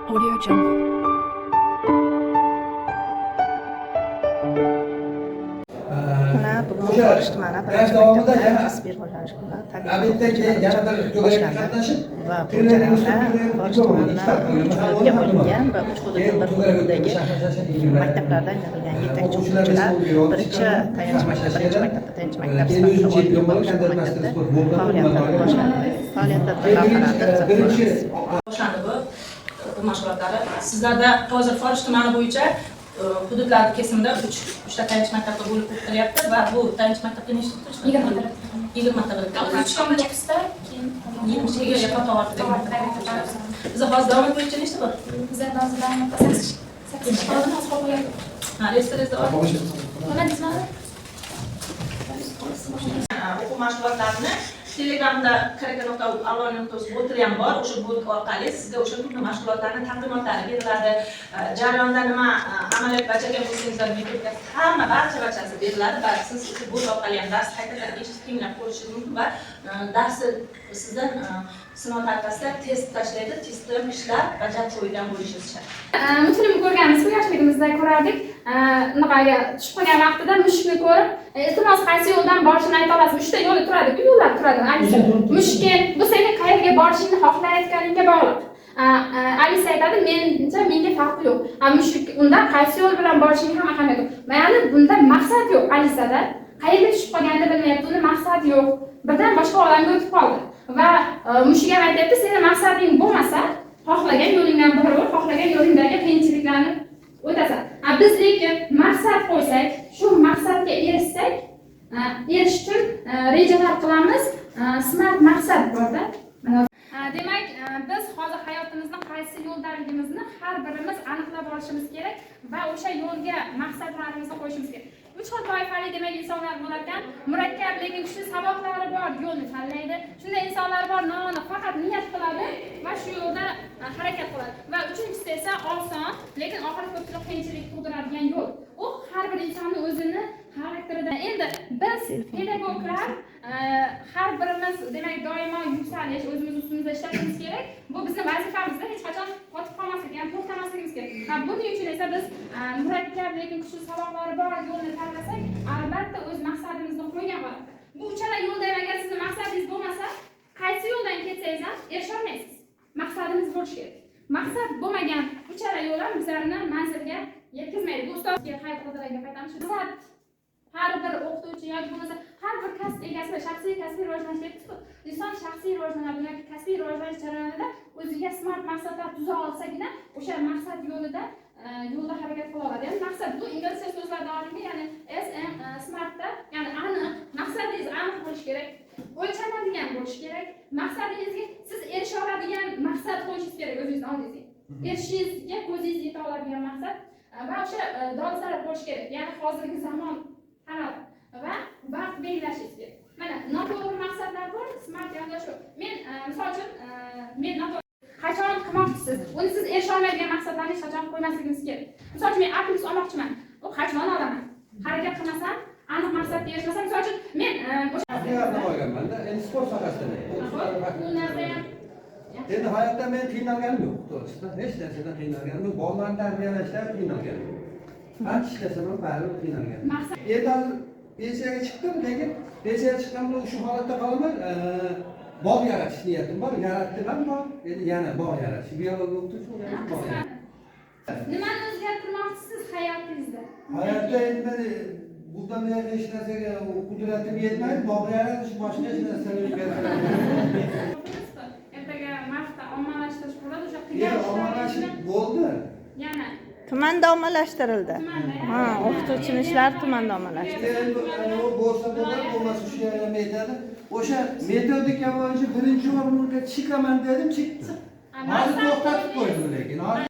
Audio Jungle. Mana bugun O'sha Forish tumani dars birinchi davomida maktabda yana kasbiy rivojlanish kuni tabiiy обед dan keyin yana bir to'garakka boshlandi qatnashib, va bu trenerning jarayonda ustida Forish diplom tumanini ikkita uch qilgan. hududga bo'lingan va uch hududda Keyin bir to'garak hududdagi o'tib, maktablardan yig'ilgan yetakchi O'quvchilar o'qituvchilar respublika birinchi tayanch maktab, birinchi maktabda tayanch maktab Keyin o'zim sifatida chempion olingan bo'lib, ushbu kandidat master maktabda sport bo'ldim. faoliyatlar boshlandi. Faoliyatlar Keyin lavhalarni kuzatib birinchi boramiz. Boshlandi bu o'quv mashg'ulotlari. Sizlarda hozir Forish tumani bo'yicha hududlar kesimida uchta tayanch maktabga bo'lib o'qitilyapti va bu tayanch maktabda nechta o'qituvchi? 20 ta. 20 ta birlikda. Uch to'qqizta, keyin 20 taga. Bizda hozir davom bo'yicha nechta bor? Bizda hozir sakkiz kishi hozir qo'yapti. Ha, reyestringizda bor. Nima deysizmi? O'quv mashg'ulotlarini Telegramda kk.avlon.uz boti ham bor. O'sha bot orqali sizga o'sha turli mashg'ulotlarni taqdimotlari beriladi. Jarayonda nima amaliyot bajargan bo'lsangizlar, metodikasi, hamma barcha barchasi beriladi va siz o'sha bot orqali ham dars qaytadan eshitib, tinglab ko'rishingiz mumkin va darsi sizdan sinov tariqasida test tashlaydi, testni ham ishlab bajarib qo'ygan bo'lishingiz shart. Multfilm ko'rganmiz, yoshligimizda ko'rardik. Unaqa tushib qolgan vaqtida mushukni ko'rib, "Iltimos, qaysi yo'ldan borishini ayta olasizmi?" Uchta yo'li turadi, yo'llar turadi. Alisa mushukka, bu seni qayerga borishingni xohlayotganingga bog'liq. Alisa aytadi, menimcha, menga farqi yo'q. A mushuk undan qaysi yo'l bilan borishingga ham ahamiyat yo'q. Ya'ni bunda maqsad yo'q Alisada. Qayerga tushib qolganini bilmayapti, uni maqsadi yo'q. Birdan boshqa olamga o'tib qoldi. Va mushuk ham aytyapti, seni maqsading bo'lmasa, xohlagan yo'lingdan boraver, xohlagan yo'lingdagi qiyinchiliklarni o'tasan. A biz lekin maqsad qo'ysak, shu maqsadga erishsak, erishish uchun rejalar qilamiz. Smart maqsad borda. Mana demak, biz hozir hayotimizni qaysi yo'ldaligimizni har birimiz aniqlab olishimiz kerak va o'sha yo'lga maqsadlarimizni qo'yishimiz kerak. Uch xil toifali, demak, insonlar bo'lar ekan: murakkab, lekin kuchli saboqlari bor yo'lni tanlaydi. Shunday insonlar bor, noaniq, faqat niyat qiladi va shu yo'lda harakat qiladi. Va uchinchisi esa oson, lekin oxiri ko'pchilik qiyinchilik tug'diradigan yo'l. U har bir insonni o'zini xarakterida. Endi biz pedagoglar har birimiz, demak, doimo yuksalish, o'zimiz ustimizda ishlashimiz kerak. Bu bizni vazifamizda, hech qachon qotib qolmaslik, ya'ni to'xtamasligimiz kerak. Va buning uchun esa biz murakkab, lekin kuchli saboqlari bor yo'lni tanlasak, albatta o'z maqsadimizni qo'ygan holatda. Bu uchala yo'lda ham agar sizni maqsadingiz bo'lmasa, qaysi yo'ldan ketsangiz ham erisholmaysiz. Maqsadimiz bo'lishi kerak. Maqsad bo'lmagan uchala yo'l ham bizlarni manzilga yetkazmaydi. Bu ustozga hayot qadriga qaytamiz. Maqsad har bir o'qituvchi yoki bo'lmasa har bir kasb egasi va shaxsiy kasbiy rivojlanish deyapmiz-ku. Inson shaxsiy rivojlanadi yoki kasbiy rivojlanish jarayonida o'ziga smart maqsadlar tuza olsagina, o'sha maqsad yo'lida yo'lda harakat qila oladi. Ya'ni maqsad bu inglizcha so'zlardan olingan, ya'ni S M smartda, ya'ni aniq, maqsadingiz aniq bo'lishi kerak, o'lchanadigan bo'lishi kerak. Maqsadingizga siz erisha oladigan maqsad qo'yishingiz kerak o'zingizni oldingizga. Erishishingizga ko'zingiz yeta oladigan maqsad va o'sha dolzarb bo'lishi kerak. Ya'ni hozirgi zamon talabi va vaqt belgilashingiz kerak. Mana noto'g'ri maqsadlar bor, smart yondashuv. Men misol uchun men noto'g'ri qachon qilmoqchisiz? Uni siz erisha olmaydigan maqsadlarni hech qachon qo'ymasligimiz kerak. Misol uchun, men A plus olmoqchiman. U qachon olaman? Harakat qilmasam, aniq maqsadga erishmasam, misol uchun, men o'sha Haqiqatdan olganmanda, endi sport sohasida. Bu narsa ham Endi hayotda men qiynalganim yo'q, to'g'risida. Hech narsadan qiynalganim yo'q. Bolalarni tarbiyalashda qiynalganim yo'q. Qancha ishlasam ham baribir qiynalganim. Maqsad Endi hozir pensiyaga chiqdim, lekin pensiyaga chiqqan bilan shu holatda qolaman. Bog' yaratish niyatim bor, yaratdim ham bog', endi yana bog' yaratish. Biologiya o'qituvchi bo'lgan, bog' yaratish. Nimani o'zgartirmoqchisiz hayotingizda? Hayotda endi men bundan buyoq hech narsaga qudratim yetmaydi, bog' yaratish, boshqa hech narsani o'zgartiraman. Ertaga martda ommalashtirish bo'ladi, o'sha qilgan Yo'q, ommalashib ishlaringizni bo'ldi. Yana Tumanda ommalashtirildi. Tumanda. Ha, o'qituvchini ishlari tumanda ommalashtirildi. Endi u bo'lsa bo'ladi, bo'lmasa shu yerga ham yetadi. O'sha metodika bo'yicha birinchi o'ringa chiqaman dedim, chiqdim. Hozir to'xtatib qo'ydim lekin. Hozir